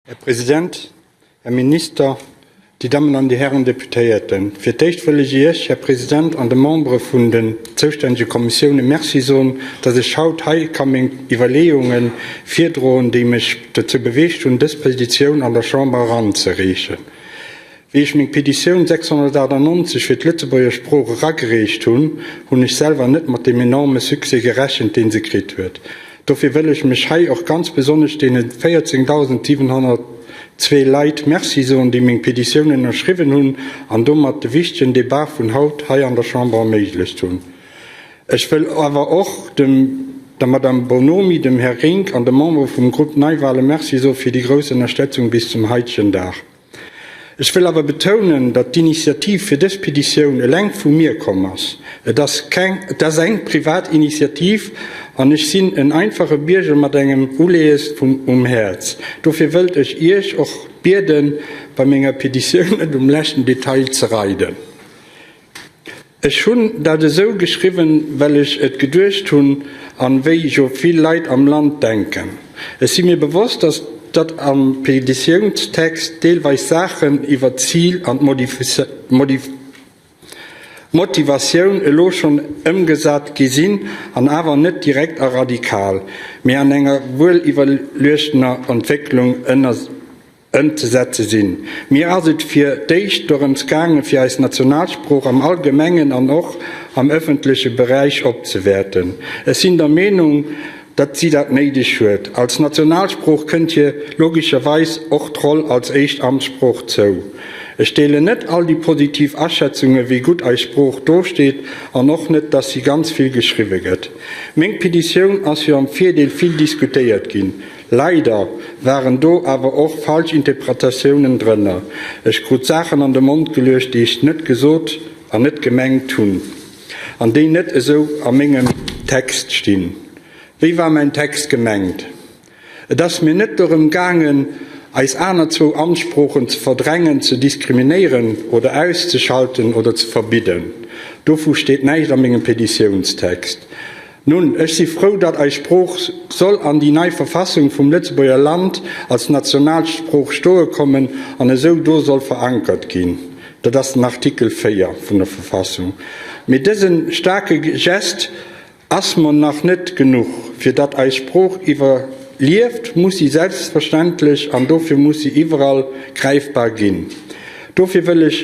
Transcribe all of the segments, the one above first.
Här President, Här Minister, Dir Dammen an Dir Hären Deputéierten, fir d'éischt wëll ech Iech, Här President, an de Membere vun den zoustännege Kommissioune Merci soen, dass ech haut hei ka meng Iwwerleeunge virdroen, déi mech dozou beweegt hunn, dës Petitioun an der Chamber eranzereechen. Wéi ech meng Petitioun 698 fir d'Lëtzebuerger Sprooch eragereecht hunn, hunn ech selwer net mat deem enorme Succès gerechent, deen se kritt huet. Dofir wëll ech mech hei och ganz besonnesch deene 14.702 Leit Merci soen, déi meng Petitioun ënnerschriwwen hunn an domat de wichtegen Debat vun haut hei an der Chamber erméiglecht hunn. Ech wëll awer och dem der Madame Bonomi, dem Här Rinck an de Membere vum Grupp Neiwale Merci soe fir déi grouss Ënnerstetzung bis zum haitegen Dag. Ech wëll awer betounen, datt d'Initiativ fir dës Petitioun eleng vu mir komm ass. Et ass keng, et ass eng privat Initiativ an ech sinn en einfache Bierger mat engem Uleeës vum um Häerz. Dofir wëllt ech Iech och bieden, bei menger Petitioun net um leschten Detail ze reiden. Ech hunn dat esou geschriwwen, well ech et geduecht hunn an wéi jo vill Leit am Land denken. Ech si mir bewosst, dass datt am Petitiounstext deelweis Saachen iwwer d'Zil an d'Motivatioun elo schonn ëmgesat gi sinn an awer net direkt a radikal, mee an enger wueliwwerluechtener Entwécklung ënner. Ëmzesetze sinn. Mir ass et fir d'éischt dorëms gaangen, fir eis Nationalsprooch am Allgemengen an och am ëffentleche Beräich opzewäerten. Ech sinn der Meenung, datt si dat néideg huet. Als Nationalsprooch kënnt hir logescherweis och d'Roll als éischt Amtssprooch zou. Ech deelen net all déi positiv Aschätzunge wéi gutt eis Sprooch dosteet an och net, datt si ganz vill geschriwwe gëtt. Meng Petitioun ass jo am Virdeel vill diskutéiert ginn. Leider waren do awer och falsch Interpretatiounen drënner. Ech krut Saachen an de Mond geluecht, déi ech net gesot an net gemengt hunn an déi net esou a mengem Text stinn. Wéi war mäin Text gemengt? Et ass mir net dorëm gaangen, eis aner zwou Amtssproochen ze verdrängen, ze diskriminéieren oder auszeschalten oder ze verbidden. Dovu steet näischt a mengem Petitiounstext. Nun, ech si frou, datt eis Sprooch soll an déi nei Verfassung vum Lëtzebuerger Land als Nationalsprooch stoe kommen an esou do soll verankert ginn. Dat ass den Artikel 4 vun der Verfassung. Mee dëse staarke Gest ass mer nach net genuch. Fir datt eis Sprooch iwwerlieft, muss si selbstverständlech an dofir muss si iwwerall gräifbar ginn. Dofir wëll ech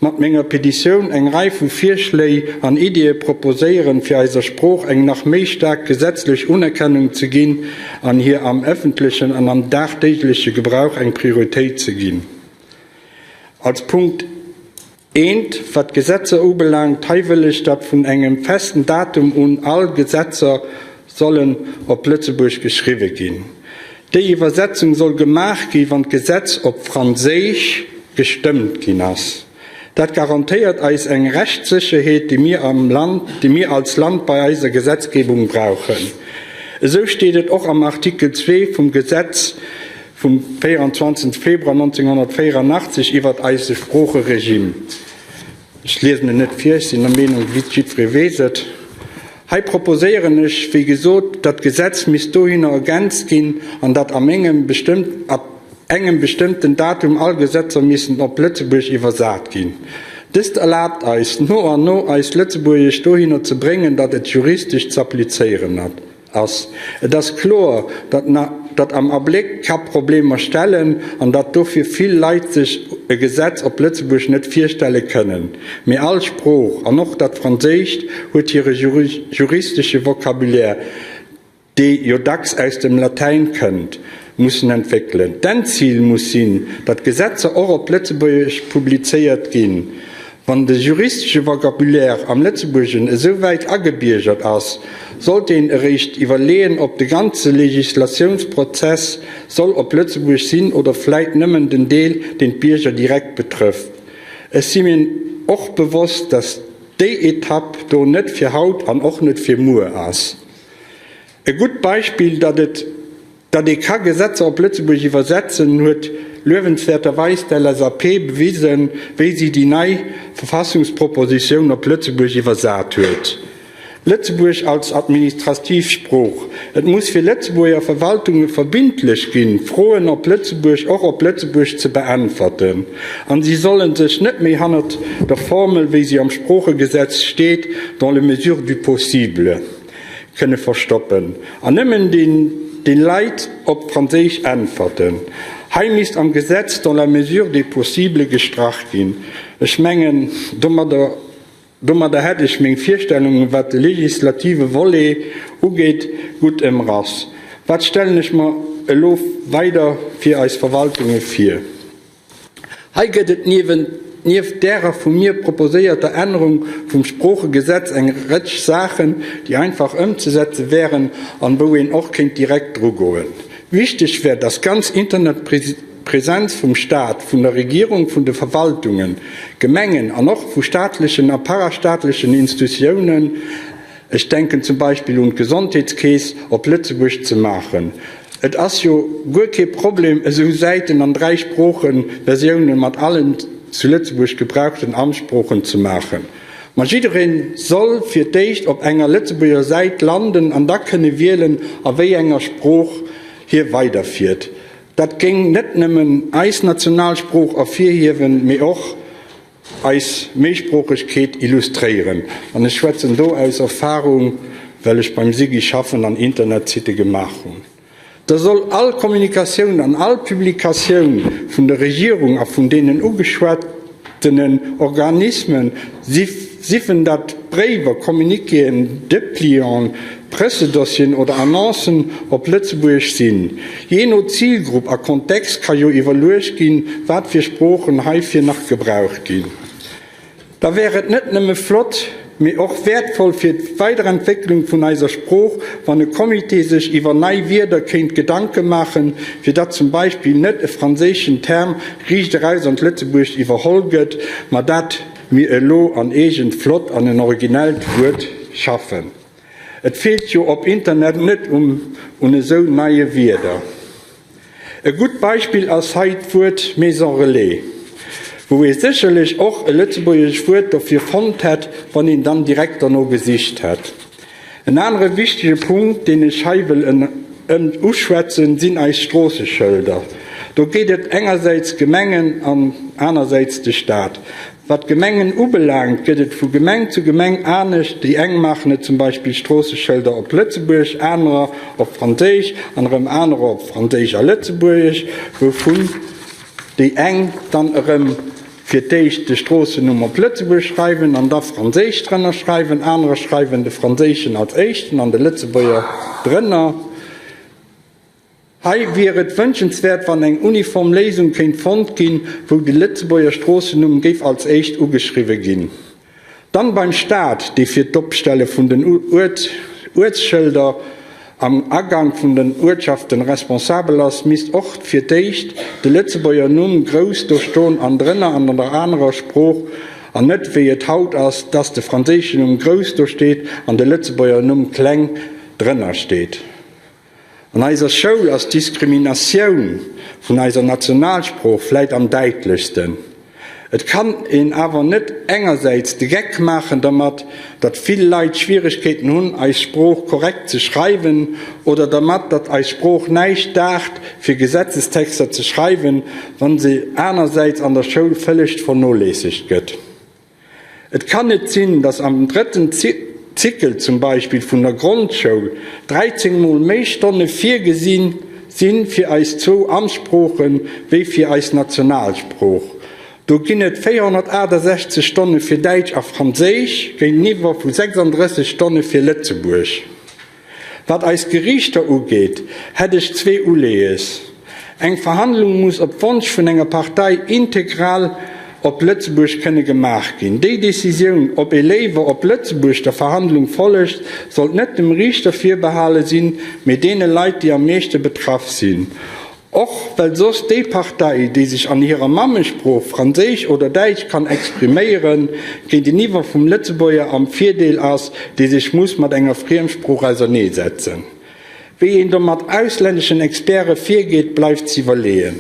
mat menger Petitioun eng Rei vu Virschléi an Ideeë proposéieren, fir eiser Sprooch eng nach méi staark gesetzlech Unerkennung ze ginn an hir am ëffentlechen an am dagdéigleche Gebrauch eng Prioritéit ze ginn. Als Punkt eent, wat d'Gesetzer ubelaangt, hei wëll ech, datt vun engem festen Datum un all Gesetzer sollen op Lëtzebuerg geschriwwe ginn. Déi Iwwersetzung soll gemaach gi wann d'Gesetz op Franséisch gestëmmt ginn ass. Dat garantéiert eis eng Rechtssécherheet, déi mir am Land, déi mir als Land bei eiser Gesetzgebung brauchen. Esou steet et och am Artikel 2 vum Gesetz vum 24 Februar 1984 iwwert eise Sproocheregime. Ech liesen en net vir, ech sinn der Meenung, jiddweree weess et. Hei proposéieren ech, wéi gesot, datt d'Gesetz misst dohinner ergänzt ginn an datt am engem bestëmmt, ab engem bestëmmten Datum all Gesetzer missten op Lëtzebuergesch iwwersat ginn. Dëst erlaabt eis, no an no eist Lëtzebuergesch dohinner ze bréngen, datt et juristesch z'applizéieren ass. Et ass kloer, datt datt am Abléck ka Problemer stellen an datt dofir vill Leit sech e Gesetz op Lëtzebuerg net virstelle kënnen. Mee all Sprooch, an och dat Franséischt, huet hire juristesche Vocabulaire, dee jo dacks aus dem Latäin kënnt, mussen entwéckelen. D'Endzil muss sinn, datt Gesetzer och op Lëtzebuergesch publizéiert ginn. Wann de juristesche Vocabulaire am Lëtzebuergeschen esou wäit agebiergert ass, sollt een eréischt iwwerleeën, ob de ganze Legislatiounsprozess soll op Lëtzebuerg sinn oder vläit nëmmen den Deel, deen d'Bierger direkt betrëfft. Ech si mir och bewosst, datt déi Etapp do net fir haut an och net fir muer ass. E gutt Beispill, datt et Datt ee ka Gesetzer op Lëtzebuerg iwwersetzen, huet luewenswäerterweis d'LSAP bewisen, wéi si déi nei Verfassungspropositioun op Lëtzebuerg iwwersat huet. Lëtzebuerg als administrativ Sprooch. Et muss fir Lëtzebuerger Verwaltunge verbindlech ginn, Froen op Lëtzebuerg och op Lëtzebuerg ze beäntwerten. An si sollen sech net méi hannert der Formel, wéi se am Sproochegesetz steet, dans le mesure du possible kënne verstoppen an nëmmen den Leit op Franséisch äntwerten. Hei misst am Gesetz dans la mesure des possible gestrach ginn. Ech mengen, domadder Domadder hätt ech meng Virstellungen, wat de legislative Volet ugeet, gutt ëmrass. Wat stellen ech mer elo weider fir eis Verwaltunge vir? Hei gëtt et nieft därer vu mir proposéierter Ännerung vum Sproochegesetz eng Rëtsch Saachen, déi einfach ëmzesetze wären an wou een och kéint direkt drugoen. Wichteg wär, dass ganz Internetpräsenz, D'Presenz vum Staat, vun der Regierung, vun de Verwaltungen, Gemengen an och vu staatlechen a parastaatlechen Institutiounen, ech denken zum Beispill un d'Gesondheetskeess, op Lëtzebuerg ze maachen. Et ass jo guer kee Problem, esou Säiten an 3 Sproochen-Versiounen mat allen zu Lëtzebuerg gebrauchten Amtssproochen ze maachen. Ma jiddereen soll fir d'éischt op enger Lëtzebuerger Säit landen an da kënne wielen, a wéi enger Sprooch hie weiderfiert. Dat géing net nëmmen eis Nationalsprooch ervirhiewen, mee och eis Méisproochegkeet illustréieren. An ech schwätzen do aus Erfahrung, well ech beim SIGI schaffen an Internetsitte gemaach hunn. Da soll all Kommunikatioun an all Publikatioun vun der Regierung a vun deenen ugeschwattenen Organismen, Siffen dat Bréiwer, Communiquéen, Deplianten, Pressedossieren oder Annoncen op Lëtzebuergesch sinn. Jee no Zilgrupp a Kontext ka jo iwwerluecht ginn, wat fir Sproochen heifir nach gebraucht ginn. Da wär et net nëmme flott, mee och wäertvoll fir d'Weiderentwécklung vun eiser Sprooch, wann e Comité sech iwwer nei Wierder kéint Gedanke maachen, fir datt zum Beispill net e franséischen Term riicht eraus an d'Lëtzebuergescht iwwerholl gëtt, ma dat mir elo an eegent flott an en originellt Wuert schaffen. Et feelt jo op Internet net un esou neie Wierder. E gutt Beispill ass hei d'Wuert Maison Relais, wou ee sécherlech och e lëtzebuergescht Wuert dofir fonnt hätt, wann een dann direkt derno gesicht hätt. En anere wichtege Punkt, deen ech hei wëll uschwätzen, sinn eis Stroosseschëlder. Do geet et engersäits d'Gemengen an anersäits de Stat. Wat d'Gemengen ubelaangt, gëtt et vu Gemeng zu Gemeng anescht. Déi eng maachen et zum Beispill Stroosseschëlder op Lëtzebuergesch, anerer op Franséisch an erëm anerer op Franséisch a Lëtzebuergesch, wouvun déi eng dann erëm fir d'éischt de Stroossennumm op Lëtzebuerg schreiwen an da franséisch drënner schreiwen, anerer schreiwen de franséischen als éischten an de Lëtzebuerger drënner. Hei wier et wënschenswäert, wann eng uniform Léisung kéint fonnt ginn, wou de Lëtzebuerger Stroossennumm géif als éischt ugeschriwwe ginn. Dann beim Staat, dee fir d'Opstelle vun den Uertsschëlder am Agank vun den Uertschaften responsabel ass, misst och fir d'éischt de Lëtzebuerger Numm grouss do stoen an drënner an der anerer Sprooch, an net wéi et haut ass, dass de franséischen Numm grouss do steet an de Lëtzebuerger Numm kleng drënner steet. An eiser Schoul ass d'Diskriminatioun vun eiser Nationalsprooch vläit am däitlechsten. Et kann een awer net engersäits de Geck maachen dermat, datt vill Leit Schwieregkeeten hunn, eis Sprooch korrekt ze schreiwen, oder dermat, datt eis Sprooch näischt daacht, fir Gesetzestexter ze schreiwen, wa se anersäits an der Schoul vëllegt vernoléissegt gëtt. Et kann net sinn, datt am drëtten Cycle zum Beispill vun der Grondschoul 13 mol méi Stonne virgesi si fir eis zwou Amtssprooche wéi fir eis Nationalsprooch. Do ginn et 468 Stonne fir Däitsch a Franséisch géinteniwwer vu 36 Stonne fir Lëtzebuerg. Wat eis Geriichter ugeet, hätt ech zwee Uleeës. Eng Verhandlung muss op Wonsch vun enger Partei integral op Lëtzebuerg kënne gemaach ginn. Déi Decisioun, ob ee léiwer op Lëtzebuerg der Verhandlung follegt, sollt net dem Riichter virbehale sinn, mee deene Leit, déi am meeschte betraff sinn. Och well soss déi Partei, déi sech an hirer Mammesprooch, Franséisch oder Däitsch, kann expriméieren, géinteniwwer vum Lëtzebuerger am Virdeel ass, dee sech muss mat enger Friemsprooch auserneesetzen. Wéi een do mat auslänneschen Experte virgeet, bleift z'iwwerleeën.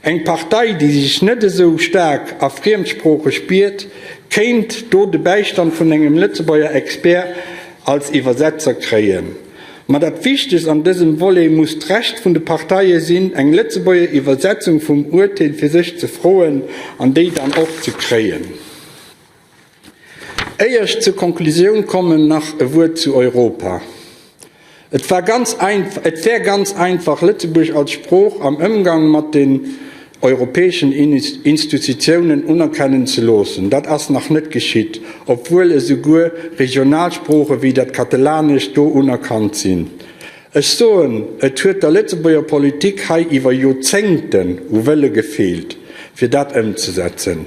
Eng Partei, déi sech net esou staark a Friemsprooche spiert, kéint do de Bäistand vun engem Lëtzebuerger Expert. Als Iwwersetzer kréien. Ma dat Wichtegst an dësem Volet muss d'Recht vun de Parteie sinn, eng Lëtzebuerger Iwwersetzung vum Urteel fir sech ze froen an déi dann och ze kréien. Éier ech zur Konklusioun kommen, nach e Wuert zu Europa. Et war ganz et wär ganz einfach, Lëtzebuerg als Sprooch am Ëmgang mat den europäeschen Institutiounen unerkennen ze loossen. Dat ass nach net geschitt, obwuel esouguer Regionalsprooche wéi dat Katalanescht do unerkannt sinn. Ech soen, et huet der Lëtzebuerger Politik hei iwwer Joerzéngten u Wëlle gefeelt, fir dat ëmzesetzen.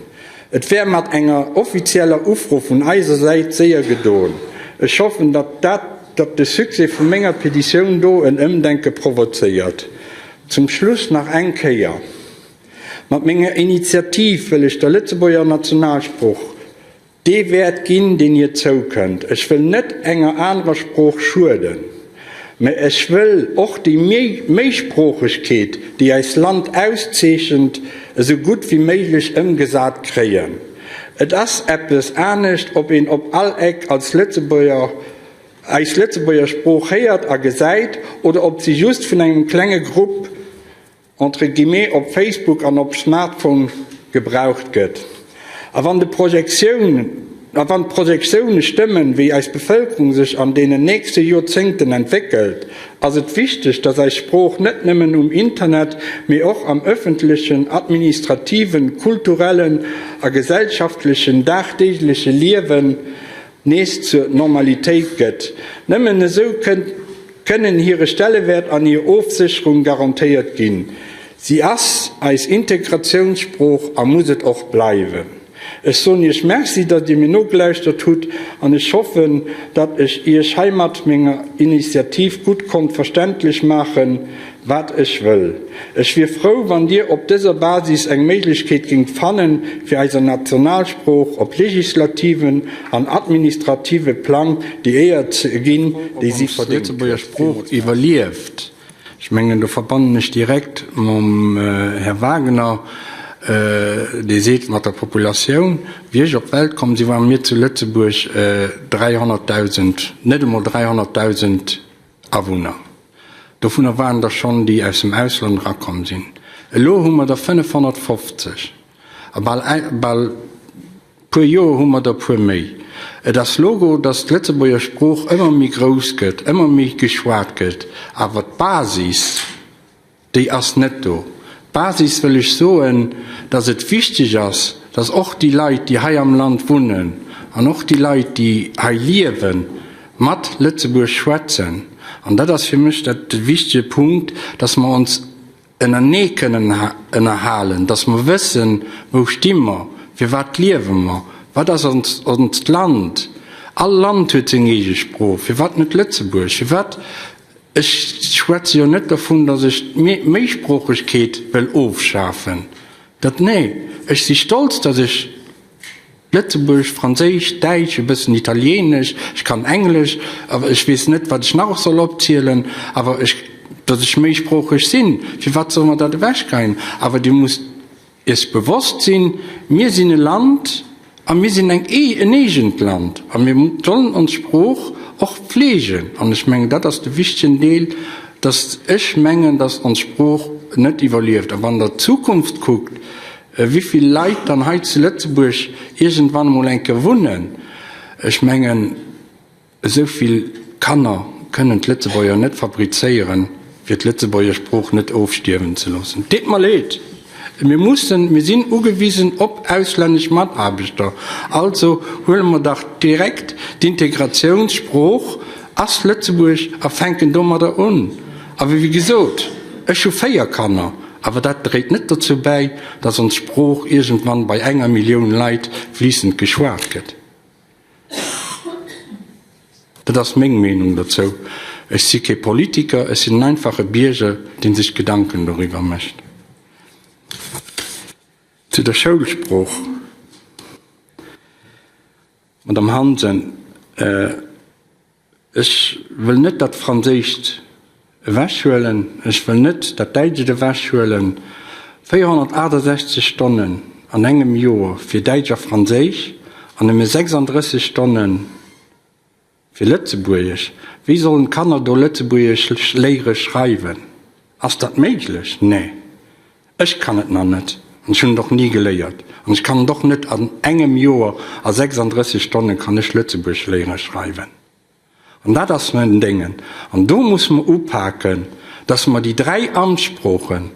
Et wär mat enger offizieller Ufro vun eiser Säit séier gedoen. Ech hoffen, datt dat, datt de Succès vu menger Petitioun do en Ëmdenke provozéiert. Zum Schluss nach eng Kéier, Mat menger Initiativ wëll ech der Lëtzebuerger Nationalsprooch dee Wäert ginn, deen hir zoukënnt. Ech wëll net enger anerer Sprooch schueden, mä ech wëll och déi Méisproochegkeet, déi eist Land auszeechent, esou gutt wéi méiglech ëmgesat kréien. Et ass eppes anescht, ob een op all Eck als Lëtzebuerger, eis Lëtzebuerger Sprooch héiert a gesäit oder ob si just vun engem klenge Grupp, entre guillemets, op Facebook an op Smartphone gebraucht gëtt. A wann de Projektioun, a wann d'Projektioune stëmmen, wéi eis Bevëlkerung sech an deenen nächste Joerzéngten entwéckelt, ass et wichteg, dass eis Sprooch net nëmmen um Internet, mee och am ëffentlechen, administrativen, kulturellen a gesellschaftlechen dagdeegleche Liewen nees zur Normalitéit gëtt. Nëmmen esou kënnen hire Stellewäert an hir Ofsécherung garantéiert ginn. Si ass eis Integratiounssprooch a muss et och bleiwen. Ech soen Iech Merci, datt Dir mir nogelauschtert hutt an ech hoffen, datt ech Iech heimat menger Initiativ gutt konnt verständlech maachen, wat ech wëll. Ech wier frou, wann Dir op dëser Basis eng Méiglechkeet géingt fannen, fir eiser Nationalsprooch op legislativen an administrative Plang déi Éier ze ginn, déi si verdéngt huet. Lëtzebuerger Sprooch iwwerlieft. Ech mengen, do verbannen ech direkt mam Här Wagner, dee seet, mat der Populatioun, wéi ech op d'Welt komm sinn, ware mir zu Lëtzebuerg 300.000, net emol 300.000 Awunner. Dovunner waren der schonn, déi aus dem Ausland erakomm sinn. Elo hu mer der 550 a bal, bal puer Joer hu mer der puer méi. Et ass logo, datt d'Lëtzebuerger Sprooch ëmmer méi grouss gëtt, ëmmer méi geschwat gëtt, awer d'Basis, Déi ass net do. D'Basis wëll ech soen, dass et wichteg ass, dass och déi Leit, déi hei am Land wunnen an och déi Leit, déi hei liewen, mat Lëtzebuerg schwätzen. An dat ass fir mech dat de wichtege Punkt, dass mer ons ënnerenee kënnen ënnerhalen, dass mer wëssen, wou sti mer, firwat liewe mer, wat ass onst Land. All Land huet seng eege Sprooch, firwat net Lëtzebuerg? Firwat Ech schwätze jo net dovun, datt ech d'Méisproochegkeet wëll ofschafen. Dat, nee, ech si stolz, datt ech Lëtzebuergesch, Franséisch, Däitsch, e bëssen Italieenesch, ech kann Englesch, awer ech weess net, wat ech nach soll opzielen, awer ech, datt ech méisproocheg sinn. Firwat solle mer dat ewechgeien? Awer Dir musst Iech bewosst sinn, mir sinn e Land a mir sinn eng en eegent Land a mir sollen ons Sprooch och pflegen. An ech mengen, dat ass de wichtegen Deel, dass ech mengen, dass ons Sprooch net iwwerlieft. A wann Der d'Zukunft kuckt, wéi vill Leit dann hei zu Lëtzebuerg iergendwann emol eng Kéier wunnen, ech mengen, Esou vill Kanner kënnen d'Lëtzebuerger net fabrizéieren, fir d'Lëtzebuerger Sprooch net ofstierwen ze loossen. Deet mer leed! Mir mussen, mir sinn ugewisen op auslännesch Mataarbechter. Also huele mer dach direkt d'Integratiounssprooch ass Lëtzebuerg a fänken domadder un. Awer wéi gesot, ech hu 4 Kanner, awer dat dréit net dozou bäi, datt ons Sprooch iergendwann bei enger Millioun Leit fliissend geschwat gëtt. Dat ass meng Meenung dozou. Ech si kee Politiker, ech sinn en einfache Bierger, dee sech Gedanken doriwwer mécht. Zu der Schoulsprooch, Madamm Hansen, Ech wëll net dat Franséischt ewechhuelen, ech wëll net dat Däitscht ewechhuelen. 468 Stonnen an engem Joer fir Däitsch a Franséisch an nëmme 36 Stonne. Fir Lëtzebuergesch, wéi sollen d'Kanner do Lëtzebuergesch léiere schreiwen? Ass dat méiglech? Nee, ech kann et nach net an ech hunn et och ni geléiert an ech kann et och net an engem Joer, a 36 Stonne kann ech Lëtzebuergesch léiere schreiwen. An dat ass en Déngen. An do muss mer upaken, dass mer déi dräi Amtssproochen,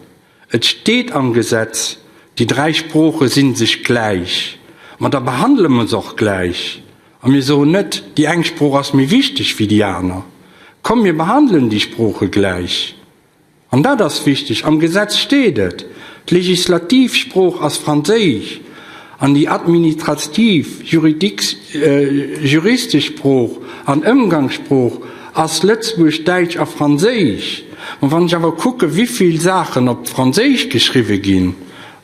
et steet am Gesetz, déi dräi Sprooche si sech gläich, ma da behandele mer se och gläich a mir soen net, déi eng Sprooch ass méi wichteg wéi déi aner. Komm mir behandelen déi Sprooche gläich. An dat ass wichteg, am Gesetz steet et, d'legislativ Sprooch ass Franséisch an déi administrativ, juristesch Sprooch an Ëmgangssprooch ass Lëtzebuerg, Däitsch a Franséisch. Mä wann ech awer kucke wivill Saachen op Franséisch geschriwwe ginn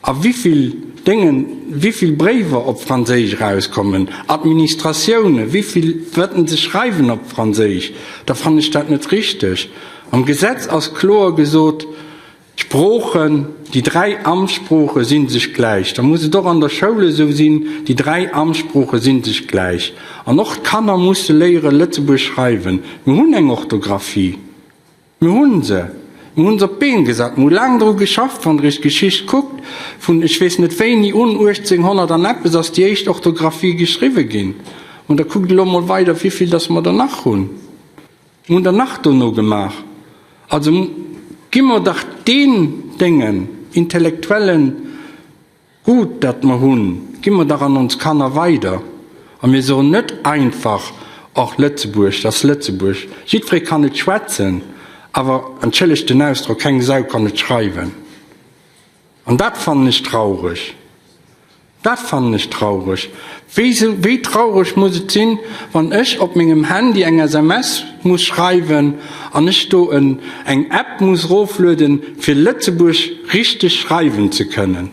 a wivill Déngen, wivill Bréiwer op Franséisch erauskommen, Administratiounen, wivill wat se schreiwen op Franséisch, da fannen ech dat net richteg. Am Gesetz ass kloer gesot, d'Sproochen, déi dräi Amtssprooche si sech gläich. Da muss et och an der Schoul esou sinn, déi dräi Amtssprooche si sech gläich. An och d'Kanner musse léiere Lëtzebuerg schreiwen. Mir hunn eng Orthografie, mir hu se, mir hu se op d'Been gesat, mir hu laang dru geschafft. Wann Der Iech d'Geschicht kuckt, vun ech weess net wéini un, 1800 an eppes ass déi éischt Orthografie geschriwwe ginn. An da kuckt elo emol weider, wéivill datt mer der nach hunn. Mir hunn der nach dono gemaach. Also gi mer dach deen Déngen, intellektuellen Gut, dat mer hunn, gi mer dach an ons Kanner weider. A mir soen net einfach, Och, Lëtzebuerg, dat ass Lëtzebuerg, jiddweree kann et schwätzen, awer, entschëllegt den Ausdrock, keng Sau kann et schreiwen. An dat fannen ech traureg. Dat fannen ech traureg. Wéi sou, wéi traureg muss et sinn, wann ech op mengem Handy eng SMS muss schreiwen an ech do en, eng App muss eroflueden, fir Lëtzebuerg richteg schreiwen ze kënnen.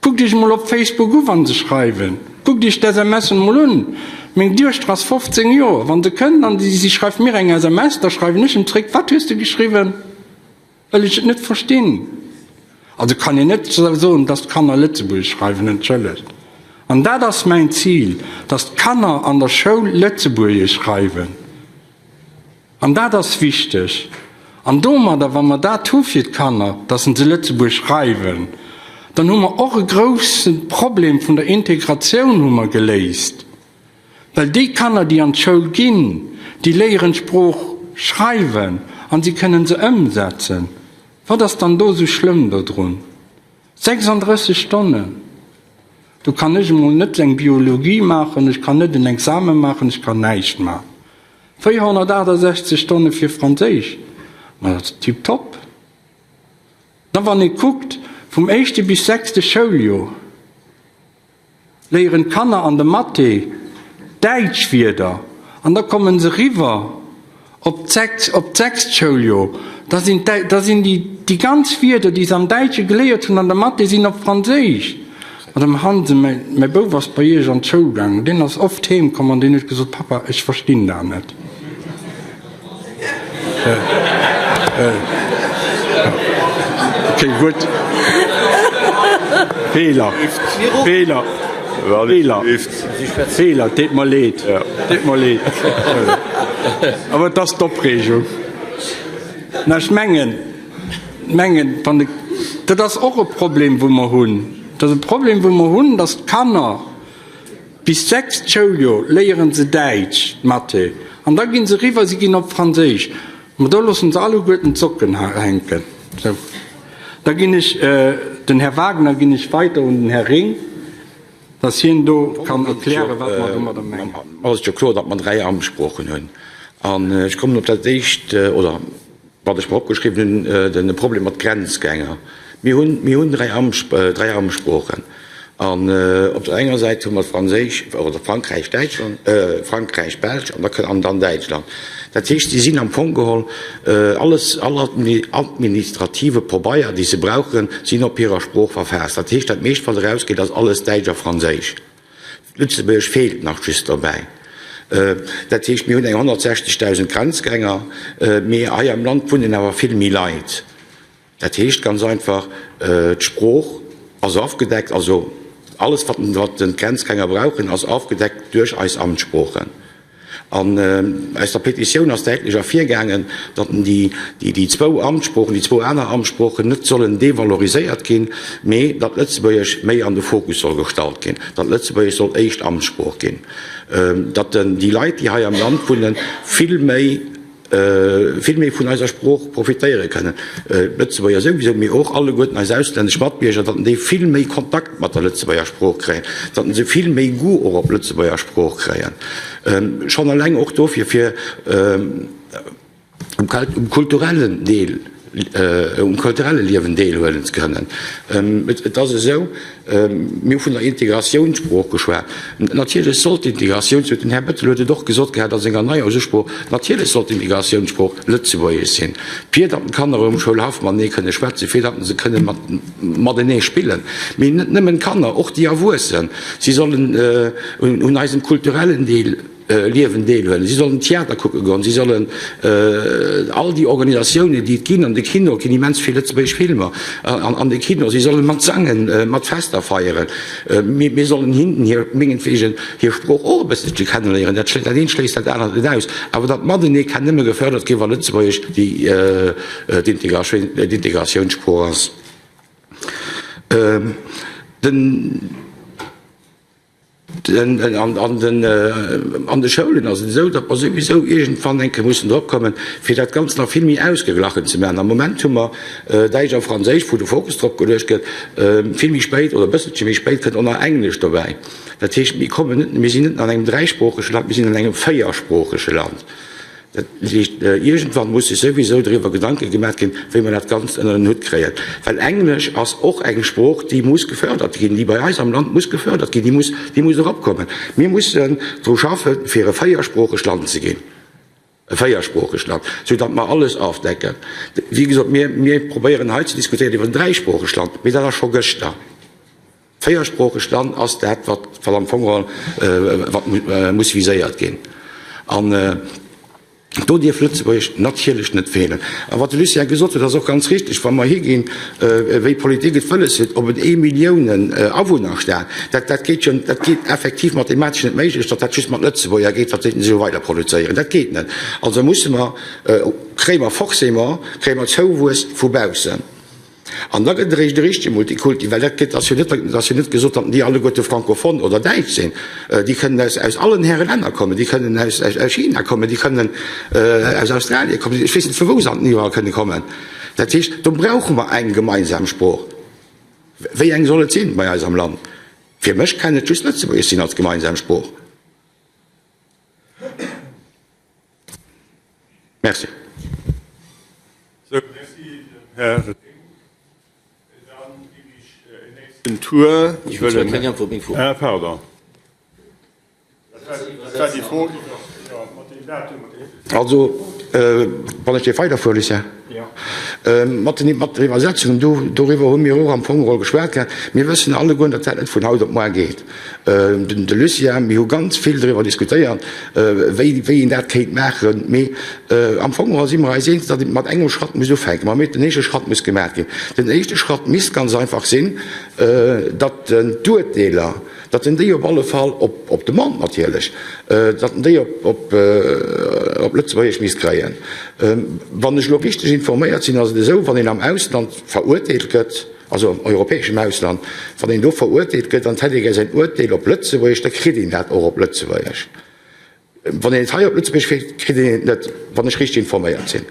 Kuckt iech emol op Facebook u wa se schreiwen. Kuckt iech d'SMSen emol un. Meng Duechter ass 15 Joer. Wa se kënnt an si schreift mir eng SMS, da schreiwen ech em zréck, Wat hues de geschriwwen? Well ech et net verstinn. Also kann een net soen, dass d'Kanner Lëtzebuergesch schreiwen, entschëllegt. An dat ass mäin Zil, dass d'Kanner an der Schoul Lëtzebuergesch schreiwen. An dat ass wichteg. An domadder, wa mer dat hu fir d'Kanner, dass se Lëtzebuergesch schreiwen, dann hu mer och e grousse Problem vun der Integratioun hu mer geléist. Well déi Kanner, déi an d'Schoul ginn, déi léieren d'Sprooch schreiwen an si kënnen se ëmsetzen. Wat ass dann do esou schlëmm dodrun? 36 Stonnen! Do kann ech emol net eng Biologie maachen, ech kann net en Examen maachen, ech kann näischt maachen. 468 Stonne fir Franséisch, ma dat ass tiptop. Da wann ee kuckt, vum éischte bis sechste Schouljoer, léieren d'Kanner an de Mathé däitsch Wierder an da kommen se riwwer op d'sechst Schouljoer, da sinn da sinn déi déi ganz Wierder, déi se am Däitsche geléiert hunn an der Mathé, sinn op Franséisch. Madame Hansen, mäi mäi Bouf ass bei Iech an d'Schoul gaangen, deen ass oft heem komm an deen huet gesot, Papa, ech verstinn dat net. Okay, gutt. Feeler, Feeler, Feeler, Feeler, deet mer leed, deet mer leed. Awer et ass d'Opreegung. Mä ech mengen, mengen, wann de, dat ass och e Problem, wou mer hunn. Dat ass e Problem, wou mer hunn, datt d'Kanner, Bis d'sechst Schouljoer léieren se Däitsch, Mathé, an da ginn se eriwwer, si ginn op Franséisch. Ma do loossen se alleguerten d'Socken hänken. Sou, da ginn ech den Här Wagner ginn ech weider un den Här Ring, dass hien do kann erklären, wat mer domadder mengen. Ass et jo kloer, datt mer dräi Amtssproochen hunn. An ech kommen op dat éischt, oder Wat ech mer opgeschriwwen hunn, de Problem mat Grenzgänger. Mir hunn, mir hunn dräi dräi Amtssproochen. An op der enger Säit hu mer d'Franséisch, oder Frankräich, Däitschland, Frankräich, Belsch an da kënn, an dann Däitschland. Dat heescht, si sinn am Fong geholl alles, all administrative Pobeier, déi se brauchen, sinn op hirer Sprooch verfaasst. Dat heescht, dat meescht, wat erausgeet, ass alles Däitsch a Franséisch. Lëtzebuergesch feelt nach just derbäi. Dat heescht, mir hunn eng 160.000 Grenzgänger, mee hei am Land wunnen awer vill méi Leit. Dat heescht ganz einfach, d'Sprooch ass ofgedeckt, also alles, wat d'Grenzgänger brauchen, ass ofgedeckt duerch eis Amtssproochen. An aus der Petitioun ass däitlech ervirgaangen, datt déi zwou Amtssproochen, déi zwou aner Amtssproochen net sollen devaloriséiert ginn, mee datt Lëtzebuergesch méi an de Fokus soll gestallt ginn, datt Lëtzebuergesch soll éischt Amtssprooch ginn, datt déi Leit, déi hei am Land wunnen, vill méi vill méi vun eiser Sprooch profitéiere kënnen, d'Lëtzebuerger souwisou, mee och alleguerten eis auslännesch Matbierger, datt déi vill méi Kontakt mat der Lëtzebuerger Sprooch kréien, datt se vill méi Goût och op d'Lëtzebuerger Sprooch kréien, schonn eleng och dofir, fir um kulturellen Deel, um kulturelle Liewen deelhuelen ze kënnen. Et ass esou, Mir hu vun der Integratiounssprooch geschwat. Natierlech soll d'Integratiounssprooch, den Här Bettel huet et och gesot gehat a senger neier Usprooch, natierlech soll d'Integratiounssprooch Lëtzebuergesch sinn, fir datt d'Kanner um Schoulhaff matenee kënne schwätzen, fir datt se kënne matenee spillen. Mee net nëmmen d'Kanner, och déi Erwuessen, si sollen un eisem kulturellen Deel Liewen deelhuelen, si sollen Theater kucke goen, si sollen all déi Organisatiounen, déi et ginn, an de Kino, et ginn immens vill lëtzebuergesch Filmer an de Kino, si solle mat sangen, mat Fester feieren. Mir sollen hinnen hir, mengetwegen, hir Sprooch och e bësselche kenneléieren. Dat dat eent schléisst dat anert net aus. Awer dat Matenee kann nëmme gefërdert ginn, wa Lëtzebuergesch déi d'Integratiounssprooch ass. Den. An de Schoulen ass et esou, datt mer souwisou iergendwann eng Kéier mussen drop kommen, fir dat Ganzt nach vill méi ausgeglachen ze maachen. Am Moment hu mer Däitsch a Franséisch, wou de Fokus drop geluecht gëtt. Vill méi spéit oder e bësselche méi spéit kënnt och nach Englesch dobäi. Dat heescht, mir kommen net, mir sinn net an engem dräisproochege Land, mir sinn an engem véiersproochege Land. Dat heescht, iergendwann muss sech souwisou driwwer Gedanke gemaach ginn, wéi mer dat Ganzt ënner en Hutt kréien. Well Englesch ass och eng Sprooch, déi muss gefördert ginn, déi bei eis am Land muss gefördert ginn, déi muss, déi muss eropkommen. Mir mussen dru schaffen, fir e véiersproochegt Land ze ginn, e véiersproochegt Land, soudatt mer alles ofdecken. Wéi gesot, mir, mir probéieren hei ze diskutéieren iwwer en dräisproochegt Land, mee dat ass scho gëschter. Véiersproochegt Land ass dat, wat am Fong geholl wat muss viséiert ginn. An do dierf Lëtzebuergesch natierlech net feelen. A wat de Lucien gesot huet, ass och ganz richtig, Wa mer higinn, wéi d'Politik et wëlles huet, op en Eemilliounen-Awunnerstaat, dat, dat geet jo, dat geet effektiv mathematesch net méiglech, datt dat just mat Lëtzebuerger geet, datt déi esou weider produzéieren. Dat geet net. Also musse mer, kréie mer forcément, kréie mer Zouwuess vu baussen. An da gëtt et eréischt e richtege Multikulti, well dat gëtt, ass jo net, ass jo net gesot, datt déi alleguerte francophone oder däitsch sinn. Déi kënnen aus, aus allen Häre Länner kommen, déi kënnen aus, aus, aus China kommen, déi kënnen aus Australien kommen, ech weess net vu wou se an iwwerall kënne kommen. Dat heescht, do brauche mer eng gemeinsam Sprooch. Wéi eng soll et sinn bei eis am Land? Fir mech kann et just Lëtzebuergesch sinn als gemeinsam Sprooch. Merci. Sou, merci dem Här Demuth. Dann ginn ech en nächsten Tour. Ech hunn zwar keng Äntwert op meng Fro. Ah, pardon. Dat war déi Fro iwwer, jo, mat deem Datum. Also, wann ech dierf weiderfueren, Lucien? Jo. Mat den, mat der Iwwersetzung, do, doriwwer hu mir och am Fong geholl geschwat gehat. Mir wëssen allegueren, datt dat net vun haut op moar geet. Den, de Lucien, mir hu ganz vill driwwer diskutéiert, wéi, wéi een dat kéint maachen. Mee am Fong geholl si mer eis eens, datt ee mat engem Schratt muss ufänken, ma mee den éischte Schratt muss gemaach ginn. Den éischte Schratt misst ganz einfach sinn, datt d'Uerteeler, datt en déi op alle Fall, op, op Demande natierlech, datt en déi op, op, op Lëtzebuergesch misst kréien. Wann ech elo richteg informéiert sinn, ass et esou, wann een am Ausland verurteelt gëtt, also am europäeschem Ausland, wann een do verurteelt gëtt an et hätt ee gär säin Urteel op Lëtzebuergesch, da kritt een dat och op Lëtzebuergesch. Wann een et hei op Lëtzebuerg kritt, kritt een et net, wann ech richteg informéiert sinn,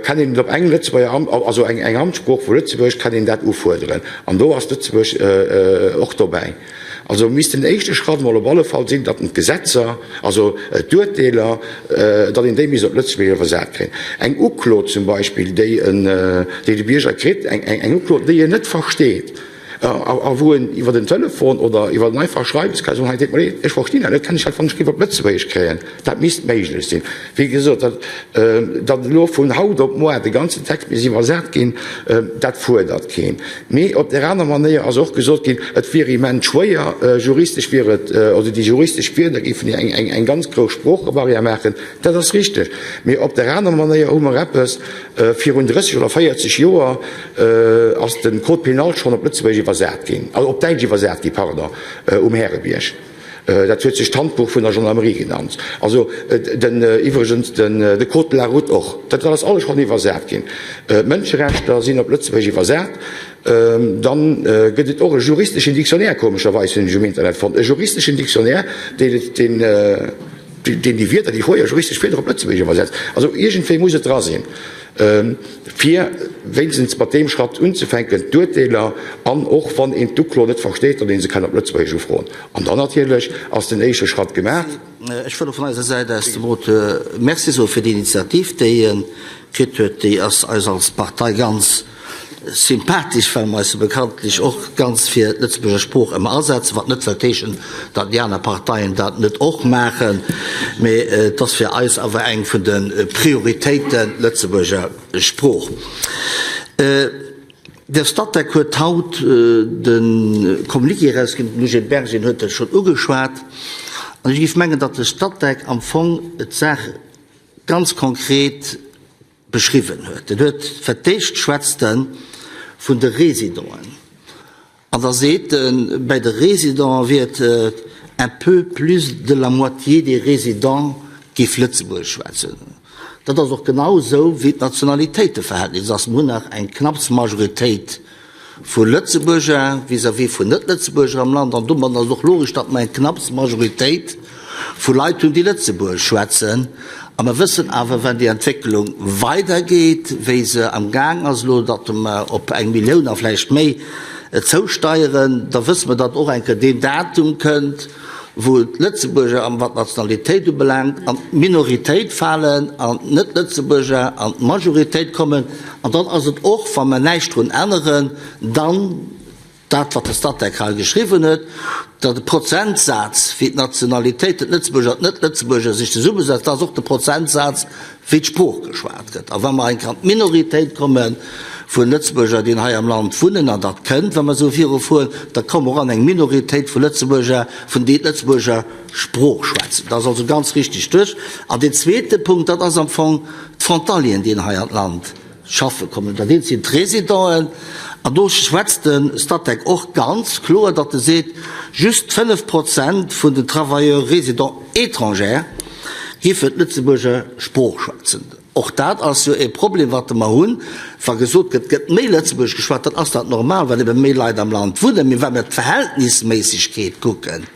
kann een et op eng Lëtzebuerger Am-, also eng eng Amtssprooch vu Lëtzebuerg kann een dat ufuerderen an do ass Lëtzebuerg och dobäi. Also misst den éischte Schratt emol op alle Fall sinn, datt en d'Gesetzer, also d'Urteeler, datt een déi misst op Lëtzebuergesch iwwersat kréien. Eng Uklo zum Beispill, déi en, déi de Bierger kritt, eng eng Uklo, déi en net versteet, A wou en iwwer den Telefon oder iwwer en einfach Schreiwes ka soen, hei deet mer leed, ech verstinn dat net, kann ech dat wann ech géif op Lëtzebuergesch kréien? Dat misst méiglech sinn. Wéi gesot, datt datt elo vun haut op moar de ganzen Text misst iwwersat ginn, dat fuerdert keen. Mee op där aner Manéier ass och gesot ginn, et wier immens schwéier, juristesch wier et, oder déi juristesch Wierder géifen eng eng eng ganz grouss Sproochebarrière maachen. Dat ass richteg. Mee op där aner Manéier hu mer eppes, virun 30 oder 40 Joer, ass de Code pénal schonn op Lëtzebuergesch iwwersat ginn, also op Däitsch iwwersat ginn, pardon, um Härebierg. Dat huet sech d'Handbuch vun der Gendarmerie genannt. Also den, iwwregens den, de Code de la route och. Dat ass alles schonn iwwersat ginn. D'Mënscherechter sinn op Lëtzebuergesch iwwersat. Dann gëtt et och e juristeschen Dictionnaire, komescherweis hunn ech um Internet fonnt, e juristeschen Dictionnaire, deen, deen, deen déi Wierder, déi fréier juristesch Wierder op Lëtzebuergesch iwwersetzt. Also iergendwéi muss et dra sinn, fir wéinstens mat deem Schratt unzefänken, d'Urteeler, an och wann een d'Uklo net versteet, datt ee se kann op Lëtzebuergesch ufroen. An dann natierlech ass den éischte Schratt gemaach. Ech wëll och vun eiser Säit aus dem Auteur Merci soe fir déi Initiativ, déi e kritt huet. Déi ass eis als Partei ganz sympathesch, well mer eis jo bekanntlech och ganz fir d'Lëtzebuerger Sprooch ëmmer asetzen, wat net wëllt heeschen, datt déi aner Parteien dat net och maachen, mee et ass fir eis awer eng vun de Prioritéiten, d'Lëtzebuerger Sprooch. De Statec huet haut de Communiqué erausginn, den Eugène Berger huet dat schonn ugeschwat, an ech géif mengen, datt de Statec am Fong d'Saach ganz konkret beschriwwen huet. En huet fir d'éischt schwätzt e vun de Résidenten an da seet en, bäi de Résidenten wier et un peu plus de la moitié des résidents géif Lëtzebuergesch schwätzen. Dat ass och genau esou wéi d'Nationalitéiteverhältnis ass. Mir hunn nach eng knapps Majoritéit vu Lëtzebuerger vis-à-vis vun Net-Lëtzebuerger am Land. An domadden ass et och logesch, datt mer eng knapps Majoritéit vu Leit hunn, déi Lëtzebuergesch schwätzen. A mer wëssen awer, wenn déi Entwécklung weidergeet, wéi se am Gaang ass elo, datt mer op eng Millioun a vläicht méi zousteieren, da wësse mer, datt och eng Kéier deen Datum kënnt, wou d'Lëtzebuerger, wat d'Nationalitéit ubelaangt, an d'Minoritéit falen an d'Net-Lëtzebuerger an d'Majoritéit kommen. An dann ass et och, wa mer näischt drun änneren, dann dat, wat de Statec hei geschriwwen huet, datt de Prozentsaz, wéi d'Nationalitéiten, d'Lëtzebuerger an d'Net-Lëtzebuerger, sech zesummesetzen, dat ass och de Prozentsaz, wéi d'Sprooch geschwat gëtt. A wa mer enk an d'Minoritéit komme vu Lëtzebuerger, déi hei am Land wunnen, an dat kënnt, wa mer esou virufueren, da komme mer och an eng Minoritéit vu Lëtzebuerger, vun déi d'Lëtzebuerger Sprooch schwätzen. Dat ass also ganz richtig duerch. An deen zweete Punkt, dat ass am Fong d'Frontalieren, déi hei an d'Land schaffe kommen. Dat eent sinn d'Résidenten, an do schwätzt de Statec och ganz kloer, datt e seet, just 5 Prozent vun den Travailleurs résidents étrangers géifen d'Lëtzebuerger Sprooch schwätzen. Och dat ass jo e Problem, wat mer hunn, wa gesot gëtt, et gëtt méi Lëtzebuergesch geschwat, dann ass dat normal, well ebe méi Leit am Land wunnen. Mee wa mir d'Verhältnisméissegkeet kucken,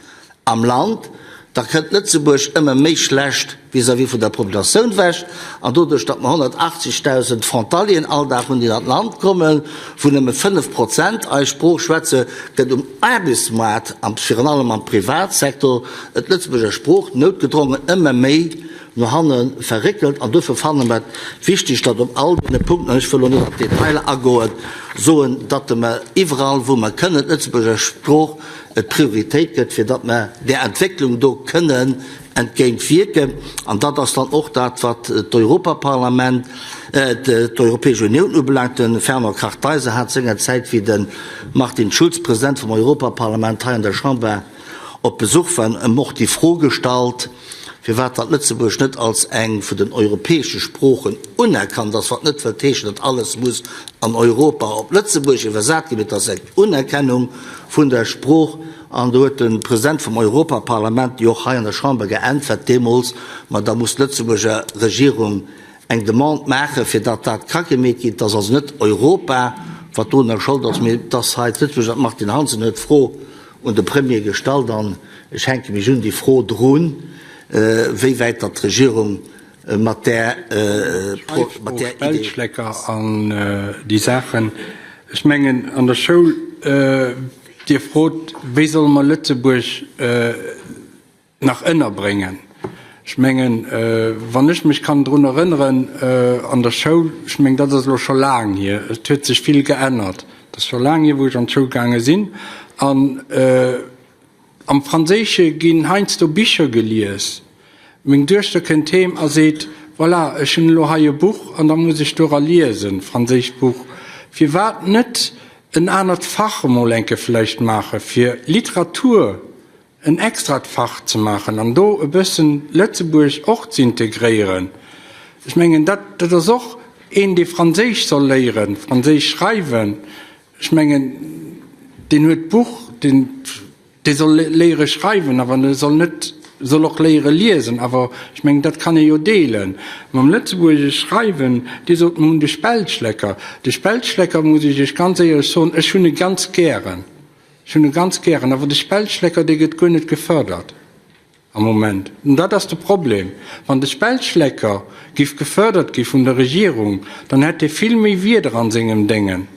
Am Land, da kënnt Lëtzebuerg ëmmer méi schlecht vis-à-vis vun der Populatioun wech. An doduerch, datt mer 180.000 Frontalieren all Dag hunn, déi an d'Land kommen, wou nëmme 5 Prozent eis Sprooch schwätze, gëtt um Aarbechtsmaart a virun allem am Privatsektor d'Lëtzebuerger Sprooch noutgedrongen ëmmer méi no hanne verréckelt. An dofir fanne mer et wichteg, datt op all deene Punkten, an ech wëll elo net an d'Detailer agoen, soen, datt mer iwwerall, wou mer kënnen, d'Lëtzebuerger Sprooch et Prioritéit gëtt, fir datt mer där Entwécklung do kënnen entgéint wierken. An dat ass dann och dat, wat d'Europaparlament, d'Europäesch Unioun ubelaangt. De Fernand Kartheiser hat sengerzäit, wéi de Martin Schulz President vum Europaparlament hei an der Chamber op Besuch war, em och déi Fro gestallt, firwat datt Lëtzebuerg net als eng vun den europäesche Sproochen unerkannt ass, wat net wëllt heeschen, datt alles muss an Europa op Lëtzebuerg iwwersat ginn, mee et ass eng Unerkennung vun der Sprooch. An do huet de President vum Europaparlament jo och hei an der Chamber geäntwert deemools, ma da muss d'Lëtzebuerger Regierung eng Demande maachen, fir datt dat ka gemeet ginn. Et ass also net Europa, wat dorunner Schold ass, mee et ass hei d'Lëtzebuerger. D'Martine Hansen huet d'Fro un de Premier gestallt an ech hänke mech un déi Fro drun, wéi wäit datt d'Regierung mat där Idee. Spellschlecker an déi Saachen. Ech mengen an der Schoul, Dir frot, wéi solle mer Lëtzebuerg nach ënnerbréngen. Ech mengen, wann ech mech kann drun erënneren, an der Schoul, ech mengen, dat ass elo scho laang hier, et huet sech vill geännert, et ass scho laang hier, wou ech an d'Schoul gaange sinn, an am Franséische ginn heiansdo Bicher gelies. Meng Duechter kënnt heem a seet, Voilà, ech hunn elo hei e Buch an da muss ech dora liesen, franséischt Buch. Firwat net en anert Fach emol eng Kéier vläicht maache fir Literatur, en extrat Fach ze maachen an do e bëssen Lëtzebuerg och ze integréieren? Ech mengen, dat, dat ass och een, dee Franséisch soll léieren, Franséisch schreiwen, ech mengen, deen huet d'Buch, deen. Dee soll léiere schreiwen, awer e soll net, soll och léiere liesen. Awer ech mengen, dat kann ee jo deelen. Mam Lëtzebuergesch schreiwen, Dir sot, mer hunn de Spellschlecker. De Spellschlecker, muss ech Iech ganz éierlech soen, ech hunn e ganz gären. Ech hunn e ganz gären. Awer de Spellschlecker, dee gëtt guer net gefërdert am Moment. An dat ass de Problem. Wann de Spellschlecker giff gefërdert gi vun der Regierung, dann hätt e vill méi Wierder an sengem Déngen.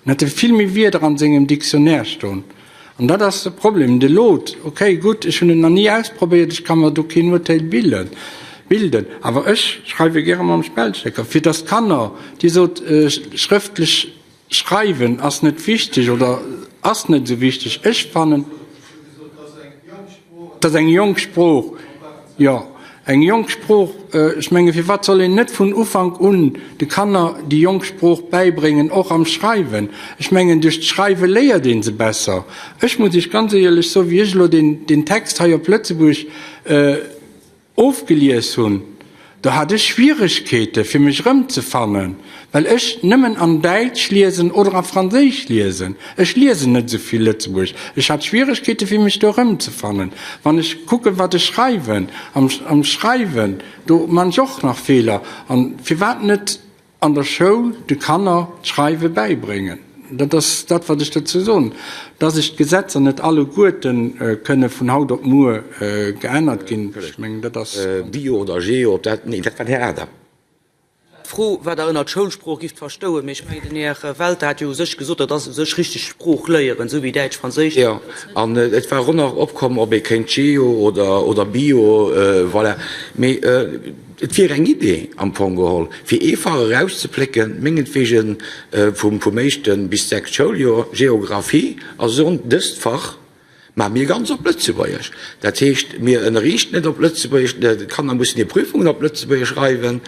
En hätt vill méi Wierder an sengem Dictionnaire stoen. An dat ass de Problem. De lod, okay, gutt, ech hunn en nach ni ausprobéiert, ech ka mer do keen Urteil bilden, awer ech schreiwe gäre mam Spellchecker, fir datt d'Kanner, Dir sot, schrëftlech schreiwen ass net wichteg oder ass net esou wichteg, ech fannen, Et ass eng jonk Sprooch, jo, eng jonk Sprooch. Ech menge firwat soll een net vun Ufank un de Kanner déi jonk Sprooch bäibréngen, och am Schreiwen? Ech mengen, duerch d'Schreiwe léiert ee se besser. Ech muss Iech ganz éierlech soen, wéi ech elo deen Text hei op Lëtzebuerg Ofgelies hunn, do hat ech Schwieregkeete fir mech erëmzefannen, well ech nëmmen an Däitsch liesen oder a Franséisch liesen. Ech liesen net esou vill Lëtzebuergesch. Ech hat Schwieregkeete fir mech do erëmzefannen. Wann ech kucken, wat ech schreiwen, am Schreiwen, do man ech och nach Feeler. An firwat net An der Schoul de Kanner d'Schreiwe bäibréngen. Dat ass dat, wat ech dozou soen. Dass ech d'Gesetzer net alleguerte kënne vun haut op muer geännert ginn, ech mengen, dat ass. Bio oder Geo, ob dat, nee, dat war den Här Adam. D'Fro, wat Der ënnert Schoulsprooch gifft verstouen, mee ech mengen, den Här Welter hat jo u sech gesot, dat ass u sech richteg Sprooch léieren, esou wéi Däitsch, Franséisch. Jo, an et war och nach opkomm, ob ee kéint Geo oder Bio, voilà. Mee Et wier eng Idee am Fong geholl, fir ee Fach erauszeplécken, mengetwegen vum éischte bis sechst Schouljoer, Geographie, a soen, dëst Fach maache mir ganz op Lëtzebuergesch. Dat heescht, mir ënnerriichten et op Lëtzebuergesch, d'Kanner mussen hir Prüfungen op Lëtzebuergesch schreiwen.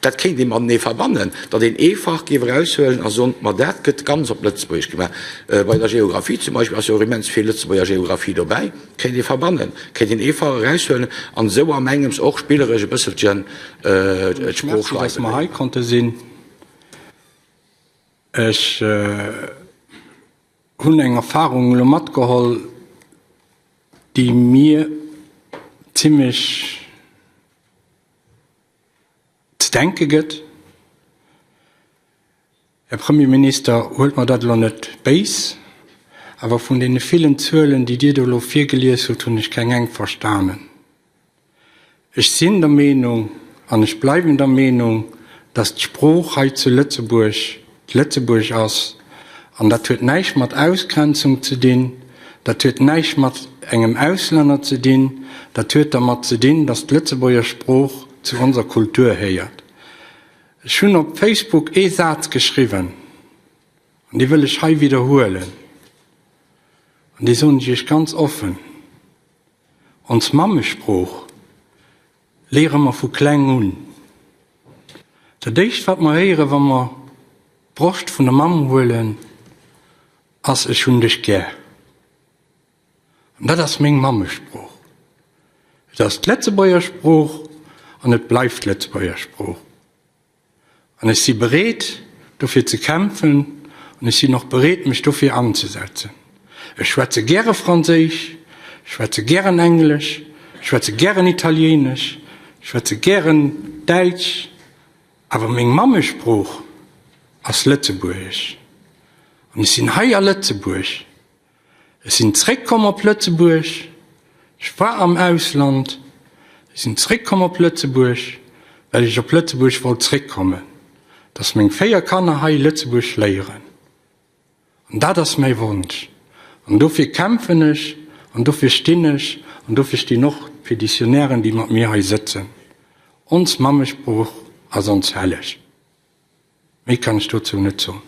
Dat kéint ee matenee verbannen, datt een ee Fach géif eraushuelen a soen, ma dat gëtt ganz op Lëtzebuergesch gemaach. Bei der Geographie zum Beispill ass jo och immens vill Lëtzebuerger Geographie dobäi. Kéint ee verbannen, kéint een ee Fach eraushuelen an esou am engems och spilleresch e bësselchen d'Sprooch Merci, dass mer hei konnte sinn. Ech hunn eng Erfahrung elo matgeholl, déi mir zimlech ze denke gëtt. Här Premierminister, huelt mer dat elo net béis, awer vun deene villen Zuelen, déi Dir do elo virgelies hutt, hunn ech keng eng verstanen. Ech sinn der Meenung an ech bleiwen der Meenung, dass d'Sprooch hei zu Lëtzebuerg d'Lëtzebuergesch ass an dat huet näischt mat Ausgrenzung ze dinn, dat huet näischt mat engem Auslänner ze dinn, dat huet dermat ze dinn, dass d'Lëtzebuerger Sprooch zu onser Kultur héiert. Ech hunn op Facebook ee Saz geschriwwen, an dee wëll ech hei widderhuelen, an dee soen ech Iech ganz offen, Ons Mammesprooch léiere mer vu kleng un. Dat éischt, wat mer héieren, wa mer d'Broscht vun der Mamm huelen, ass, Ech hunn dech gär. An dat ass meng Mammesprooch. Et ass d'Lëtzebuerger Sprooch an et bleift d'Lëtzebuerger Sprooch. An ech si bereet, dofir ze kämpfen an ech sinn och bereet, mech dofir anzesetzen. Ech schwätze gäre Franséisch, ech schwätze gären Englesch, ech schwätze gären Italienesch, ech schwätze gären Däitsch, awer meng Mammesprooch ass Lëtzebuergesch. An ech sinn hei a Lëtzebuerg. Ech sinn zréckkomm op Lëtzebuerg, ech war am Ausland, ech sinn zréckkomm op Lëtzebuerg, well ech op Lëtzebuerg wollt zréckkommen, dass meng 4 Kanner hei Lëtzebuerg léieren. An dat ass mäi Wonsch. An dofir kämpfen ech an dofir stinn ech an dofir stinn och d'Pétitionnairen, déi mat mir hei sëtzen. Ons Mammesprooch ass ons helleg. Méi kann ech dozou net soen.